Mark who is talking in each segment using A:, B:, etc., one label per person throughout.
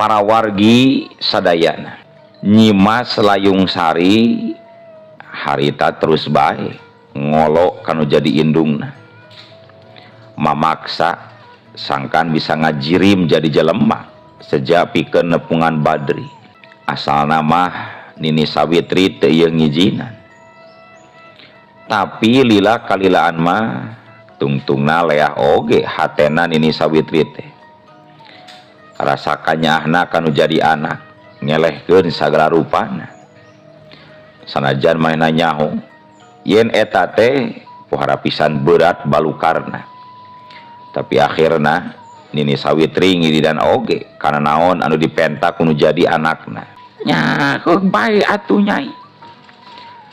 A: Para wargi sadayana, Nyimas Layung Sari harita terus bae ngolo kanu jadi indungna, mamaksa sangkan bisa ngajirim jadi jelema sejak pikeun nepungan Badri. Asalna mah Nini Sawitri teu ieu ngijinan, tapi lila kalilaan mah tungtungna leah oge hatena Nini Sawitri teh. Rasa kanyaahna kanu jadi anak ngelehkeun sagala rupana, sanajan manehna nyaho yen eta teh pohara pisan berat balukarna. Tapi akhirna Nini Sawitri ngididan oge kana naon anu dipenta ku nu jadi anakna. Nya keuk bae atuh, Nyai,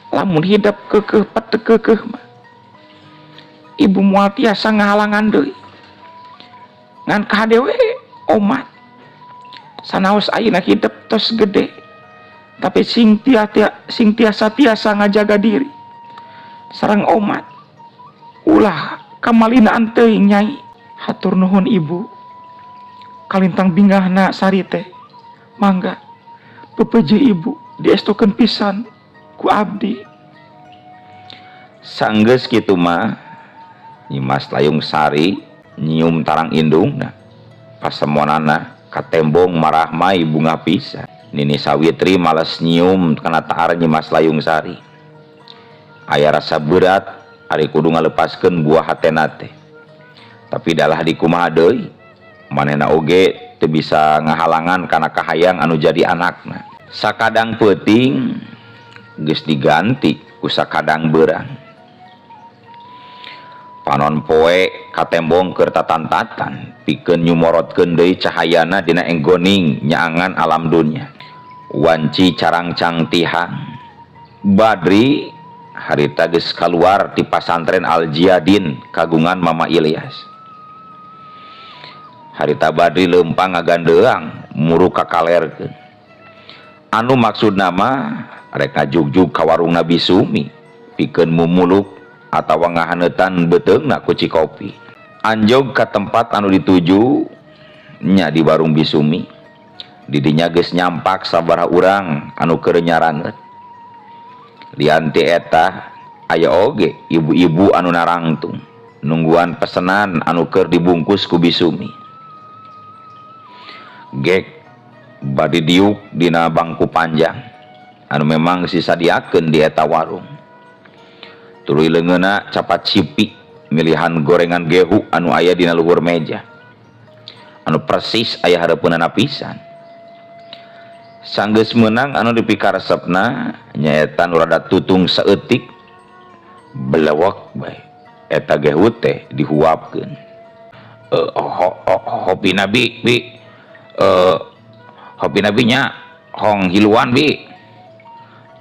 A: lamun hidep keukeuh petek keukeuh mah ibu moal tiasa ngahalangan deui, ngan kade we omat. Sanaos ayeuna hidep tos gede, tapi sing tia, sing tiasa-tiasa ngajaga diri sareng omat, ulah kamalinaan teuing, Nyai. Hatur nuhun, Ibu. Kalintang bingahna Sari teh. Mangga pepeje Ibu diestukeun pisan ku abdi. Sanggeus kitu mah Nyimas Layung Sari nyium tarang indungna, pasemonana katembong marahmai bunga pisan. Nini Sawitri males nyium kana taar Nyimas Layung Sari. Aya rasa berat ari kudu ngalepaskeun buah hatena teh, tapi dalah dikumaha deui, manehna oge teu bisa ngahalangan kana kahayang anu jadi anakna. Sakadang peuting geus diganti ku sakadang beurang. Panon poe katembong keur tatan-tatan pikeun nyumorotkeun deui cahayana dina enggoning nyaangan alam dunya. Wanci carangcang tihang. Badri harita geus kaluar ti Pasantren Al Jiadin kagungan Mama Ilyas. Harita Badri leumpang ngagandeang muru kakalerkeun. Anu maksudna mah rek ngajugjug ka warung Nabi Sumi pikeun mumuluk atawa ngahaneutan beuteungna ku cikopi. Anjog ka tempat anu dituju nya di warung Bisumi. Didinya geus nyampak sabaraha urang anu keur nyaraneut. Lian ti eta aya oge ibu-ibu anu narangtung nungguan pesenan anu keur dibungkus ku Bisumi. Gek bade diuk dina bangku panjang anu memang disadiakeun di eta warung. Tuluy leungeunna capat cipi milihan gorengan gehu anu aya dina luhur meja anu persis aya hareupeunana pisan. Sanggeus meunang anu dipikaresepna nyaeta nu rada tutung saeutik, belewek bae eta gehu teh dihuapkeun. Hopi nabi bi, hopi nabi nya hong hiluan bi,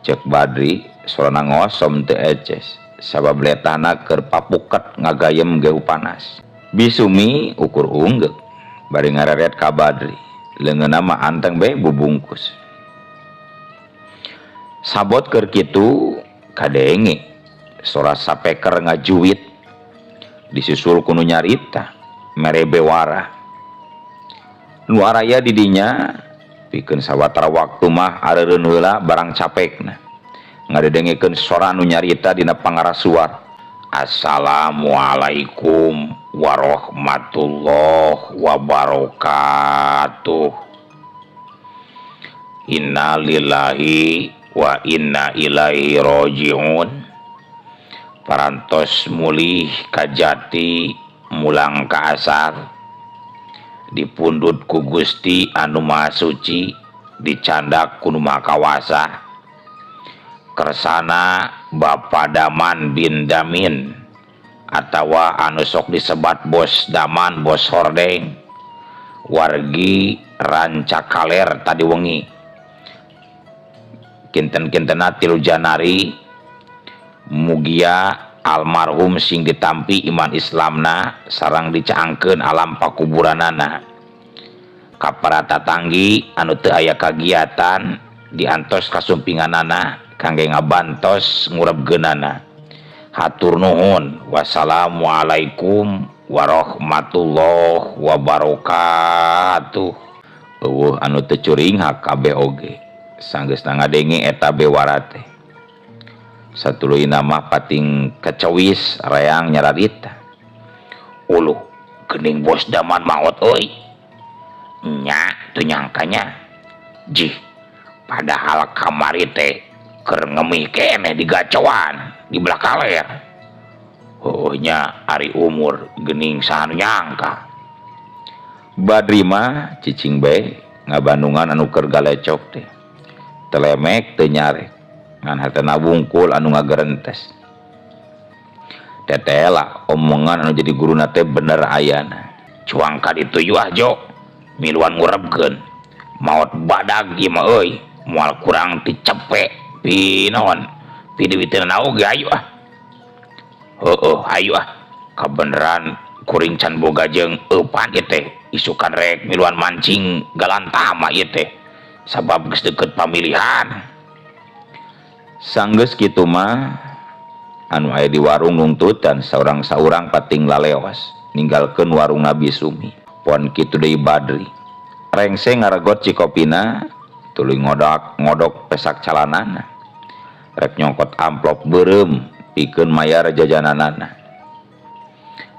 A: cek Badri sorana ngosom teu eces sabab letahna keur papuket ngagayem gehu panas. Bisumi ukur unggek bari ngareret ka Badri, leungeunna mah anteng bae bubungkus. Sabot keur kitu kadenge sora sapeker ngajuwit, disusul ku nu nyarita mere bewara nu araya di dinya pikeun sawatara waktu mah areureun heula barang capekna ngadedengekeun sora nu nyarita dina pangaras suara. "Assalamualaikum warahmatullahi wabarakatuh. Innalillahi wa inna ilaihi rojiun. Parantos mulih kajati mulang ka asar, dipundhut ku Gusti anu Maha Suci, dicandak ku Nu Maha Kawasa. Kersana Bapak Daman bin Damin atawa anu sok disebat Bos Daman, Bos Hordeng, wargi Rancakaler, tadi wengi kinten-kintena 3 Januari, mugia almarhum sing ditampi iman Islamna sareng dicaangkeun alam pakuburanana. Ka para tatanggi anu teu aya kagiatan diantos kasumpinganana kangge ngabantos ngurebkeunana. Hatur nuhun. Wassalamualaikum warahmatullahi wabarakatuh." Eueuh anu teu curinghak kabeh oge sanggeusna ngadenge eta bewara teh. Satuluyna mah pating kecewis reang nyararita. Uluh geuning bos Daman maot euy. Nya teu nyangkanya. Jih padahal kamari teh keur ngemih keneh di gacoan di belah kaler. Heueuh nya ari umur geuning saha nu nyangka. Badri mah cicing bae ngabandungan anu keur galecok teh. Telemek teu nyarek ngan hatena wungkul anu ngagerentes. Tetela omongan anu jadi guruna teh bener ayana. Cuang ka ditu ah Jo miluan ngurebkeun. Maot badag ieu mah euy moal kurang ti cepe pi naon pi duiteun oge ayo ah. Heueuh ayo ah kabeneran kuring can boga jeung eupan ieu teh isukan rek miluan mancing galantama ieu teh sabab geus deukeut pamilihan. Sanggeus kitu mah anu aya di warung nungtutan saurang-saurang pating laleos ninggalkeun warung Nabi Sumi. Pon kitu deui Badri rengse ngaregot cikopina tuluy ngodok pesak calanana rek nyongkot amplop beureum pikeun mayar jajananana.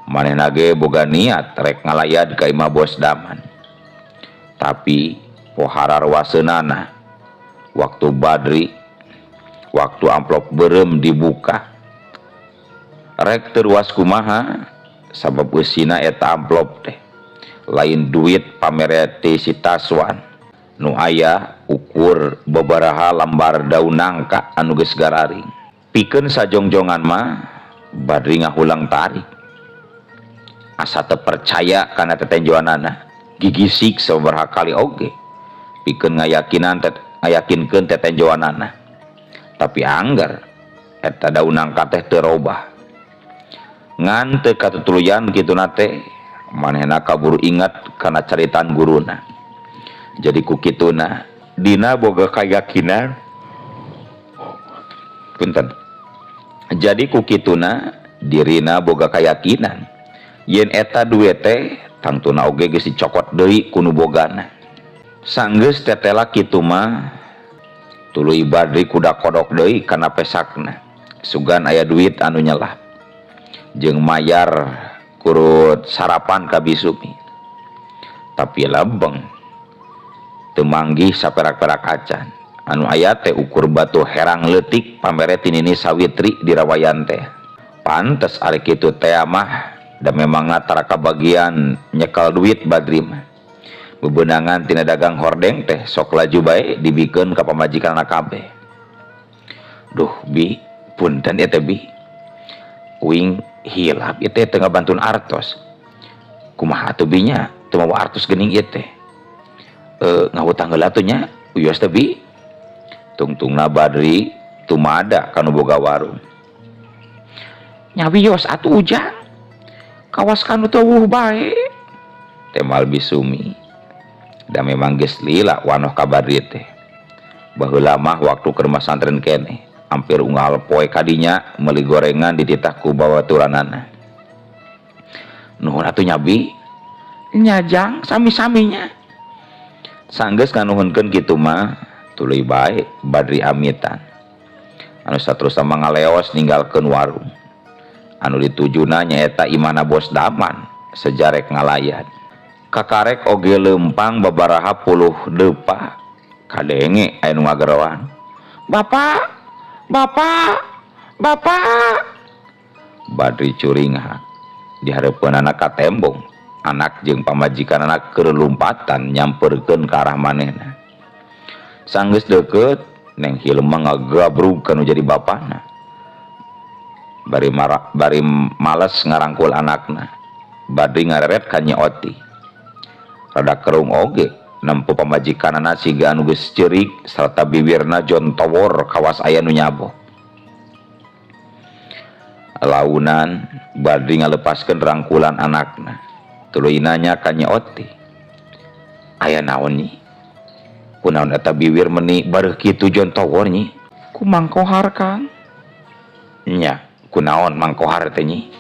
A: Manehna ge boga niat rek ngalayad ka imah bos Daman. Tapi poharar waseunana waktu Badri waktu amplop beureum dibuka rek teu ruas kumaha sabab eusina eta amplop teh lain duit pamere ti si Taswan nu aya ukur babaraha lembar daun nangka anu geus gararing. Pikeun sajongjongan mah Badri ngahulang tarik asa teu percaya kana tetenjoanana gigisik sababaraha kali oge pikeun ngayakinkeun tetenjoanana. Tapi anggar eta daun nangka teh teu robah. Ngan teu katutuluyan kituna teh manehna kaburu ingat kana caritaan guruna. Jadi ku kituna dina boga kayakinan punten. Jadi ku kituna dirina boga kayakinan yen eta duit teh tangtuna oge geus dicokot deui ku nu bogana. Sanggeus tetela kitu mah tuluy Badri kuda kodok deui kana pesakna. Sugan aya duit anu nyelah jeung mayar kurut sarapan ka Bisumi. Tapi lebeng teu manggih saperak-perak acan. Anu aya teh ukur batu herang leutik pamere ti Nini Sawitri di rawayan teh. Pantes ari kitu teh mah da memang tara kabagian nyekel duit Badri mah. Bebenangan tina dagang hordeng teh sok laju bae dibikeun ka pamajikanna kabeh. Duh bi punten ieu teh bi. Uing hilap ieu teh teu ngabantun artos. Kumaha atuh bi nya teu mawa artos geuning ieu teh. Ngahutang heula atuh nya uyos teh bi. Tungtungna Badri tumada ka nu boga warung. Nya wios atuh ujang. Kawas kanu teu eueuh bae. Temal Bisumi. Da memang geus lila wanoh ka Badri teh. Baheula mah waktu keur masantren keneh, hampir unggal poe kadinya meuli gorengan dititah ku babaturanana. Nuhun atuh nya bi. Nya jang sami-saminya. Sanggeus nganuhunkeun kitu mah tuluy bae Badri amitan. Anu saterusna mah ngaleos ninggalkeun warung. Anu ditujuna nyaeta imahna bos Daman sejarek ngalayan. Kakarek oge leumpang babaraha puluh depa kadenge aya nu ngageroan. Bapak, bapak, bapak. Badri curinghak dihareupeunana ka tembong. Anak jeung pamajikanana keur lumpatan nyamperkeun ka arah manehna. Sanggeus deukeut Neng Hilem mah ngagabrug kanu jadi bapana. Bari males ngarangkul anakna. Badri ngareret ka Nyi Oti. Rada kerung oge nempo pamajikanana siga anu geus ceurik sarta bibirna jontowor kawas aya nu nyabok. Launan Badri ngalepaskeun rangkulan anakna. Tuluy nanya ka Nyi Oti. Aya naon nyi? Kunaon eta bibir meni bareuh kitu jontowor nyi? Ku Mang Kohar Kang. Nya, kunaon Mang Kohar teh nyi?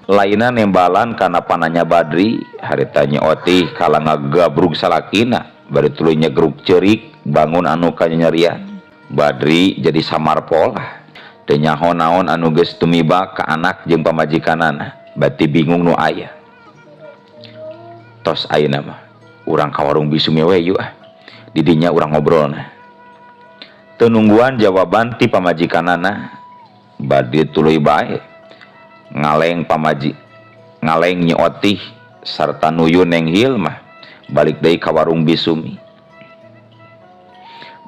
A: Lainna nembalan kana pananya Badri harita Nyi Otih kala ngagabrug salakina bari tuluy nyegruk ceurik bangun anu kanyanyerian. Badri jadi samar polah. Teu nyaho naon anu geus tumiba ka anak jeung pamajikanana, bati bingung nu aya. Tos ayeuna mah urang ka warung Bisumi we yuk ah. Di dinya urang ngobrolna. Teu nungguan jawaban ti pamajikanana, Badri tuluy bae ngaleng pamaji ngaleng Nyi Otih sarta nuyun Neng Hilmah balik deui ka warung Bisumi.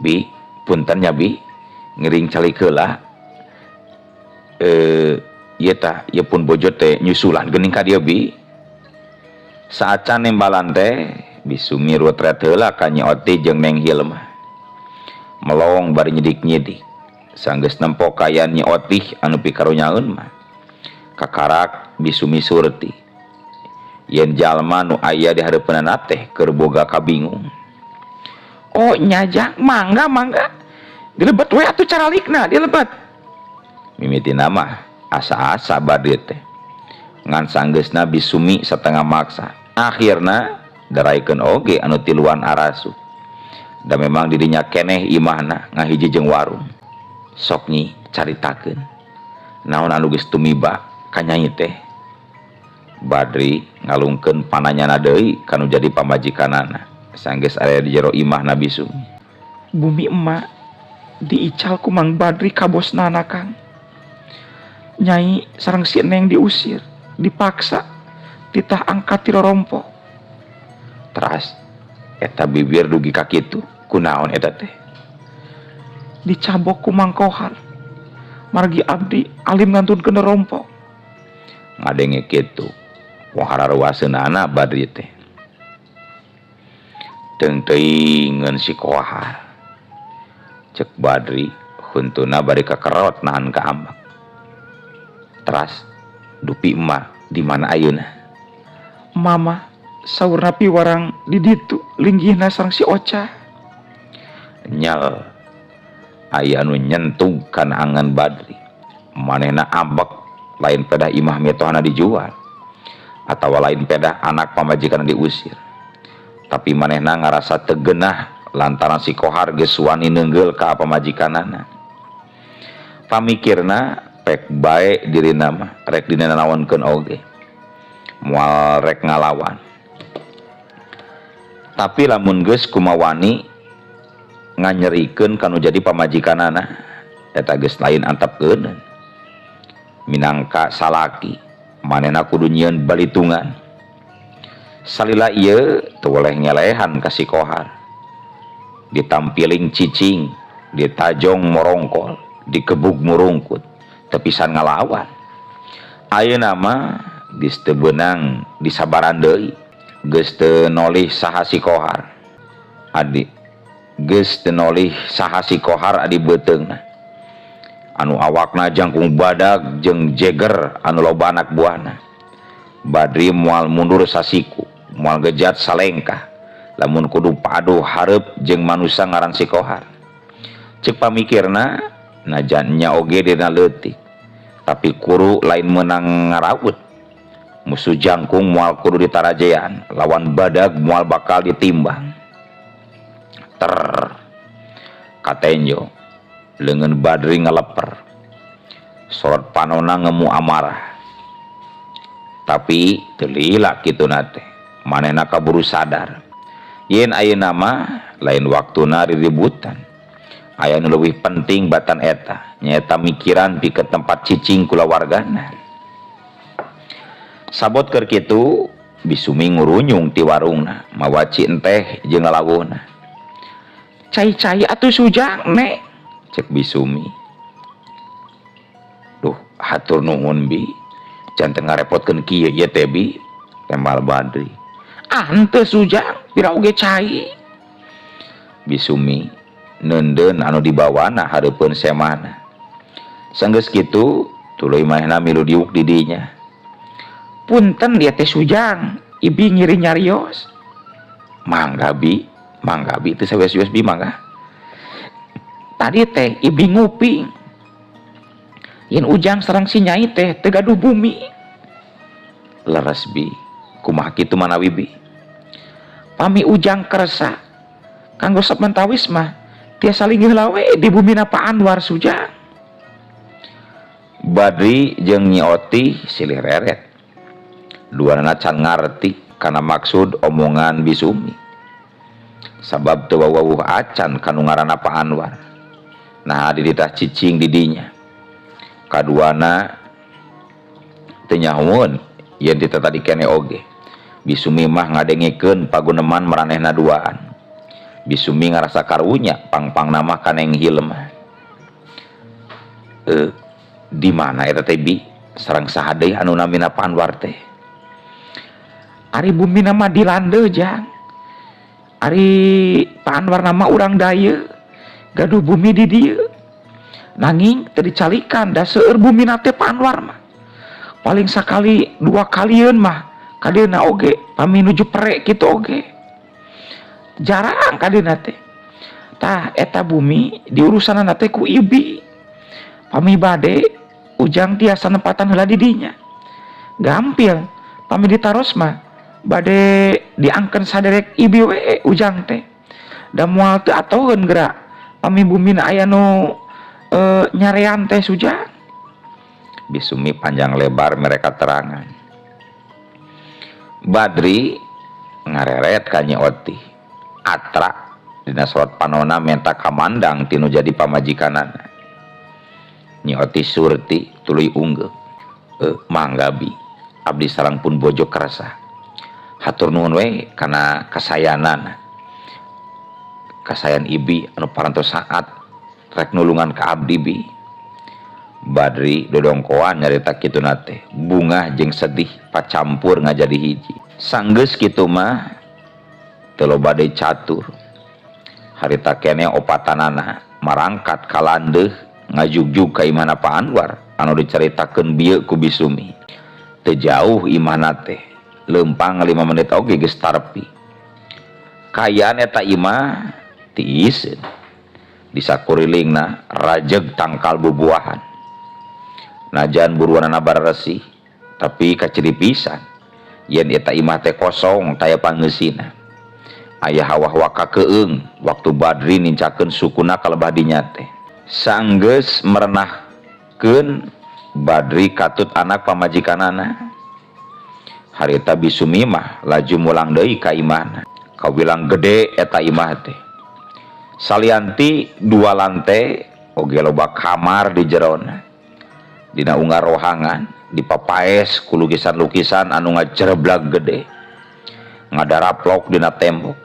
A: Bi, punten nya bi, ngiring calik heula. Ieu tah, ieu pun bojo teh nyusulan geuning ka dieu bi. Saacan nembalan teh Bisumi rutret heula ka Nyi Otih jeung Neng Hilmah. Melong bari nyidik-nyidik. Sanggeus nempo kaayaan Nyi Otih anu pikarunyaeun mah. Kakarak Bisumi surti. Yen jalma nu aya di hareupeunana teh keur boga kabingung. Oh nya Jang, mangga mangga. Dilebet we atuh caralikna, dilebet. Mimitina mah asa-asa Badri teh. Ngan sanggeusna Bisumi satengah maksa. Akhirna daraikeun oge anu tiluan arasup. Da memang didinya keneh imahna ngahiji jeung warung. Sok Nyi caritakeun. Naon anu geus tumiba ka Nyai teh? Badri ngalungkeun pananyana deui kanu jadi pamajikanana. Sanggeus aya di jero imahna Bisumi.
B: Bumi emak diical ku Mang Badri ka bosnana Kang. Nyai sareng si Neng diusir, dipaksa titah angkat ti rorompok.
A: Teras eta bibir dugi ka kitu, kunaon eta teh?
B: Dicabok ku Mang Kohar. Margi abdi alim ngantunkeun rorompok.
A: Ngadenge kitu, wong hararuaseunana Badri teh. Teung-teuingeun si Kohar. Cek Badri huntuna bari kakerot nahan ka ambek. Teras dupi emak di mana ayeuna?
B: Mama saurna piwarang di ditu linggihna sareng si Oca.
A: Nyal aya anu nyentug kana angan Badri. Manehna ambek lain pedah imah mitohana dijual atawa lain pedah anak pamajikan diusir. Tapi manehna ngarasa teu geunah lantaran si Kohar geus wani neunggeul ka pamajikanana. Pamikirna pek bae dirina mah rek dinanaonkeun oge. Moal rek ngalawan. Tapi lamun geus kumawani nganyerikeun kanu jadi pamajikanana eta geus lain antepkeun. Minangka salaki manehna kudu nyieun balitungan. Salila ieu teu boleh ngelehan ka si Kohar. Ditampiling cicing, ditajong morongkol, dikebug murungkut, tepisan ngalawan. Ayeuna mah geus teu beunang disabaran deui, geus teu nolih saha si Kohar. Adi geus teu nolih saha si Kohar adi beuteungna. Anu awakna jangkung badag jeung jeger anu loba anak buahna. Badri moal mundur sasiku, moal gejat salengkah. Lamun kudu padu hareup jeung manusa ngaran si Kohar. Ceuk pamikirna najan nya oge dina leutik, tapi kuru lain meunang ngarawut. Musuh jangkung moal kudu ditarajean, lawan badag moal bakal ditimbang. Ter katenjo leungeun Badri ngaleper. Sorot panona ngemu amarah. Tapi teu lila kituna teh, manehna kaburu sadar. Yen ayeuna mah lain waktuna riributan. Aya nu leuwih penting batan eta, nyaeta mikiran pikeun tempat cicing kulawargana. Sabot keur kitu Bisumi ngurunyung ti warungna, mawa ci enteh jeung lalawuhna.
B: Cai-cai atuh Sujang nek,
A: cek Bisumi. Duh, hatur nuhun bi. Janten ngarepotkeun kieu ieu teh bi, tembal Badri.
B: Ah henteu Sujang, pira oge cai.
A: Bisumi neundeun anu dibawana hareupeun semahna. Sanggeus kitu tuluy manehna milu diuk di dinya.
B: Punten dia teh Sujang, ibi ngiring nyarios.
A: Mangga bi, mangga bi teu sawios-wios bi mangga.
B: Tadi teh ibi nguping. Yen Ujang sareng si Nyai teh teu gaduh bumi.
A: Leres bi kumaha kitu manawi bi pami Ujang kersa kanggo samentawis mah tiasa linggih lawe di bumina Pak Anwar Sujang. Badri jeung Nyi Oti silih reret duanana can ngarti kana maksud omongan Bisumi sabab teu wawuh acan kanu ngaranna Pak Anwar. Nah dititah cicing di dinya kaduana teu nyahoeun yen tita tadi kene oge. Bisumi mah ngadengekeun paguneman maranehna duaan. Bisumi ngarasa karunya pang-pangna mah ka Neng Hilmah. Di mana eta teh bi sareng saha deui anu namina Pak Anwar teh? Ari bumina mah di Landeuh jang. Ari Pak Anwar nama urang daya gaduh bumi di dieu. Nanging teu dicalikan da seueur bumina teh Pak Anwar mah. Paling sakali dua kalieun mah kadieuna oge pami nuju perek kitu oge. Jarang kadieuna teh. Tah eta bumi diurusanana teh ku ibi. Pami bade Ujang tiasa nempatan heula di dinya. Gampil pami ditaros mah bade diangkeun saderek ibi we Ujang teh. Da moal teu atoeun geura pami bumina aya nu nyarean teh Sujang. Bisumi panjang lebar mereka terangan. Badri ngareret ka Nyi Oti. Atra dina sorot panona menta kamandang tinu jadi pamajikanana. Nyi Oti surti tuluy unggeuh. Mangga bi abdi sareng pun bojo kersa. Hatur nuhun we kana kasayanana. Kasayan ibi anu parantos saat rek nulungan ka abdi bi. Badri dodongkoan nyarita kituna teh bungah jeung sedih pacampur ngajadi hiji. Sanggeus kitu mah teu loba deui catur. Harita keneh opatanana marangkat ka Landeuh ngajugjug ka imahna Pak Anwar anu dicaritakeun bieu ku Bisumi. Teu jauh imahna teh leumpang 5 menit oge geus tarpi. Kayaan eta imah tiiseun. Di sakurilingna rajeg tangkal bubuahan. Najan buruanana baresih tapi kaciri pisan yen eta imah teh kosong taya pangeusina. Aya hawa-hawa kakeung waktu Badri nincakeun sukuna kalebah dinya teh. Sanggeus merenahkeun Badri katut anak pamajikanana. Harita Bisumi mah laju mulang deui ka imahna. Kawilang gede eta imah teh. Salianti dua lantai oge loba kamar di jerona. Dina unggar rohangan dipapaes ku lukisan-lukisan anu ngajereblag gede. Ngadaraplok dina tembok.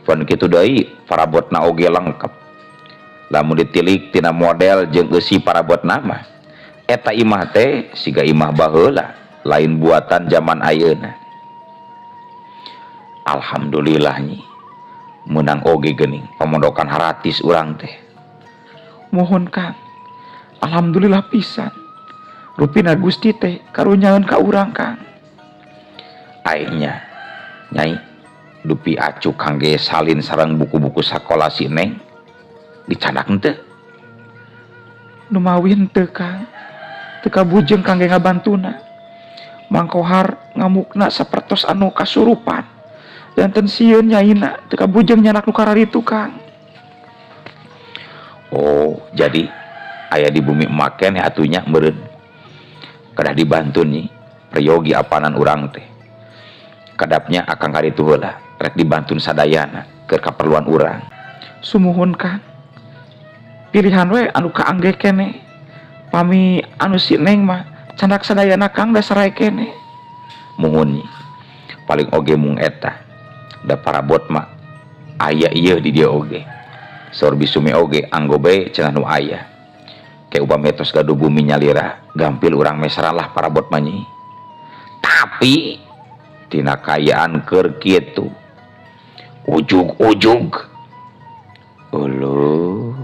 A: Pun kitu deui parabotna oge lengkap. Lamun ditilik tina model jeung eusi parabotna mah eta imah teh siga imah baheula, lain buatan zaman ayeuna. Alhamdulillah nyi meunang oge geuning pamondokan haratis urang teh.
B: Mohon Kang, alhamdulillah pisan. Rupina Gusti teh karunyaeun ka urang Kang.
A: Aingnya nyai dupi acuk kangge salin sareng buku-buku sakola si Neng dicanak henteu?
B: Numawi henteu Kang, teu kabujeng kangge ngabantuna. Mangkohar ngamukna sapertos anu kasurupan. Janten sieun nyaina teu kabujeng nyanak nu kararitu Kang.
A: Oh, jadi aya di bumi emak keneh atunya meureun. Kedah dibantu nyi priyogi apanan urang teh. Kadapnya akang karitu heula rek dibantun sadayana keur kaperluan urang.
B: Sumuhun Kang. Pilihan we anu kaangge keneh. Pami anu si Neng mah candak sadayana Kang da sarai keneh.
A: Muhun nyi. Paling oge mung eta. Da parabot mah aya ieu di dieu oge. Saur Bisumi oge anggo bae cenah nu aya. Ke upami tos gaduh bumi nyalira gampil urang mesralah parabot mah nyi. Tapi tina kayaan keur kitu ujug-ujug euleuh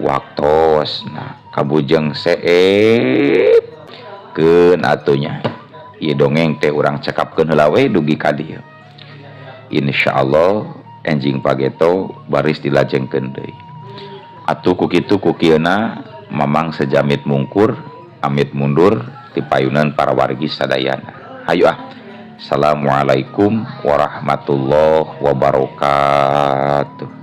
A: waktosna kabujeng seep keun atunya ieu dongeng teh urang cekapkeun heula we dugi ka dieu. Insyaallah enjing pageto baris dilajengkeun deui. Atuh ku kitu ku kieuna mamang sejamit mungkur amit mundur. Ti payunan para wargi sadayana. Hayu ah. Assalamualaikum warahmatullahi wabarakatuh.